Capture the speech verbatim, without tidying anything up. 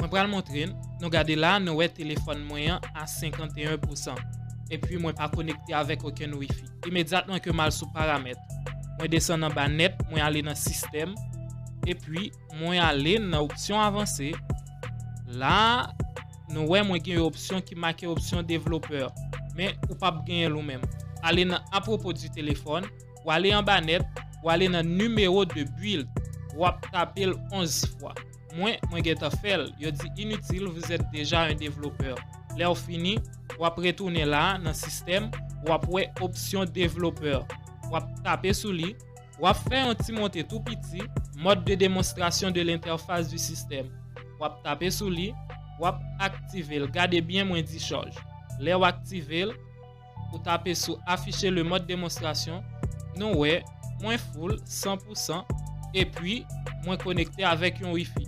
Mwen pral montre n, nou gade la, nou wè telefòn mwen an a senkanteyen pousan. Epi mwen pa konekte avèk okenn wifi. Imedyatman ke m al sou paramèt, mwen desann anba nèt, mwen ale nan sistèm. Epi mwen ale nan opsyon avanse. La, nou wè mwen gen yon opsyon ki make opsyon devlopè. Men ou p ap genyen l ou menm. Ale nan apwopo di telefòn, w ale anba nèt, w ale nan nimewo de build, w ap tape l onz fwa. Mwen, mwen gentan fè l, yo di inutile, vous êtes déjà un développeur. Lè w fini, w ap retounen la nan sistèm, w ap wè opsyon devlopè. W ap tape sou li, w ap fè yon ti monte tou piti, mode de démonstration de l'interface du système. W ap tape sou li, w ap aktive l. Gade byen mwen di chòj. Lè w aktive l, ou tape sou afficher le mode démonstration, nou wè mwen full san pousan, epi mwen konekte avèk yon wifi.